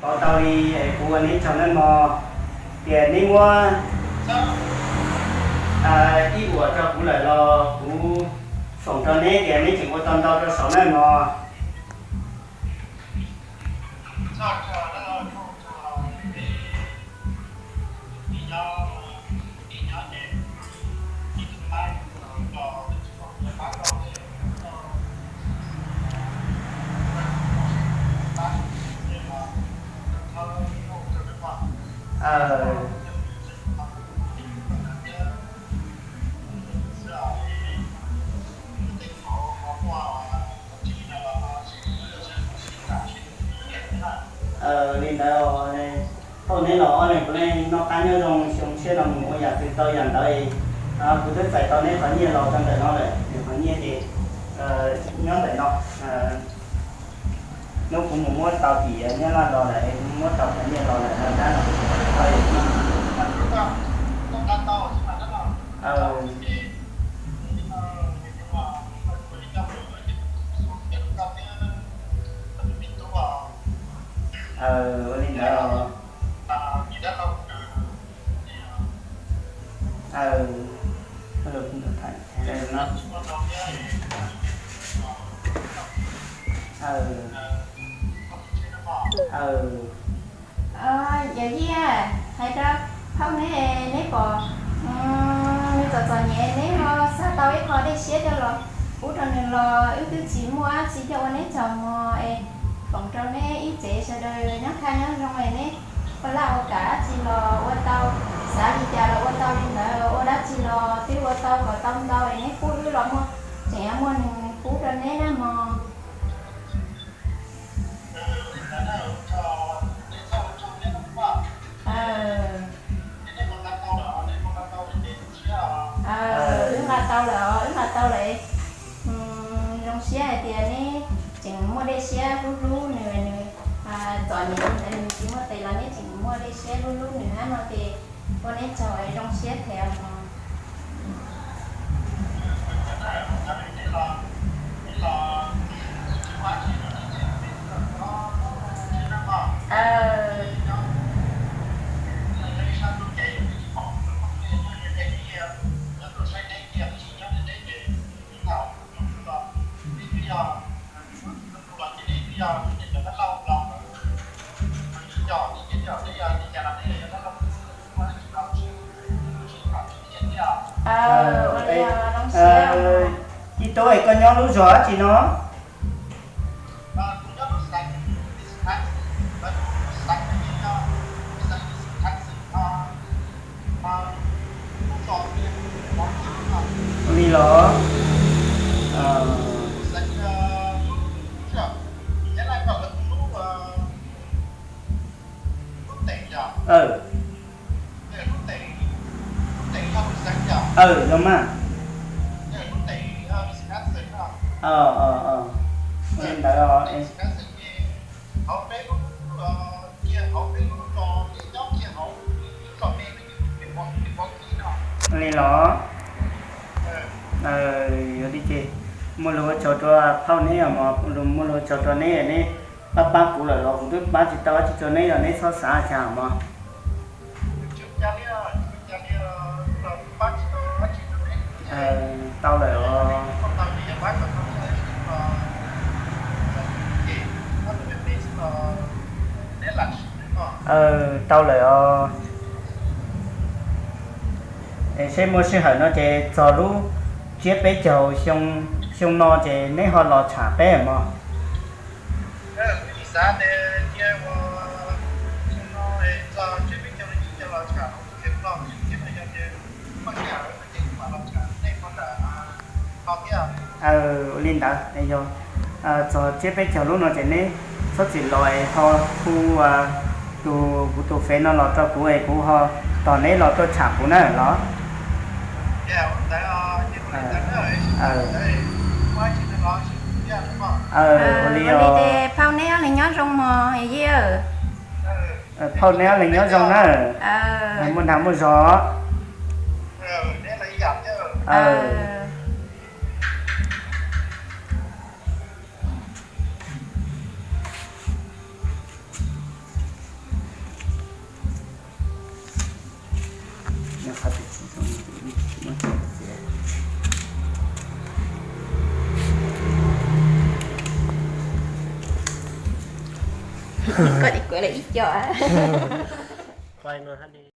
Ua tau li es kuv ua neb tsaug nawb mog. Tias neb muab ib vuam rau kuv lawm los kuv foom rau neb tias neb tseem ua tau ntau rau saum nawb mog. Li ntawd, phauj neb los ob leeg puav leej noj qab nyob zoo, xyoo tshiab no mus ua yam twg tau yam ntawd. Kuv twb txais tau neb qhov nyiaj los tau ntawm no lawm, nws qhov nyiaj ces nyob ntawm no. Hnub kuv mus muab tau tim Nyab Laj los lawm, kuv muab tau qhov nyiaj los lawm no, dab no. Ua li ntawd. Yawm yij, hais rau phauj neb, neb pom nws txom txom nyem neb ho xa tau ib qho dej siab coj los pub rau nws los wb twb tsis muaj dab tsi coj ua neb tsaug mog es foom rau neb ib tsev sawv daws nyob kaj nyob zoo es neb ua laj ua kam dab tsi los ua tau, xav li cas los ua tau li ntawd, ua dab tsi los twb ua tau kom tau ntau es neb pub wb los muaj, tseem yuav muaj nws pub rau neb na mog. Wb nqa tau lawm os, wb nqa tau lawm. Zoo siab hais tias neb tseem muaj dej siab hlub hlub nws, nws txom nyem li ntawd nws tsis muaj tes los neb tseem muaj dej siab hlub hlub nws hab no ces ua neb tsaug zoo siab thiab mog. Ib tug es koj nyob lub zos dab tsi no? Li los? Aw, los mas. Ua li ntawd os. Li los? Yog li ces muaj lus ua tsaug rau phauj neb, muaj lus ua tsaug rau neb, neb pab pab kuv lawm los kuv twb pab tsis tau dab tsi rau neb los neb txhob xav cas mog. Tau lawm os. Tau lawm os. Seb muaj sij hawm no ces txog lub tsiab peb caug xyoo no ces neb ho los tsham peb mog. Ua li ntawd, yog txog tsiab peb caug lub no ces neb txhob txwm los es ho hu tus, kuv tus fev no los rau kuv es kuv ho tos neb los tuaj tsham kuv na los. Ua li os. Phauj neb ob leeg nyob zoo mog yij. Phauj neb ob leeg nyob zoo na. Muaj nag muaj zog. Koj dim kuv lawm ib co.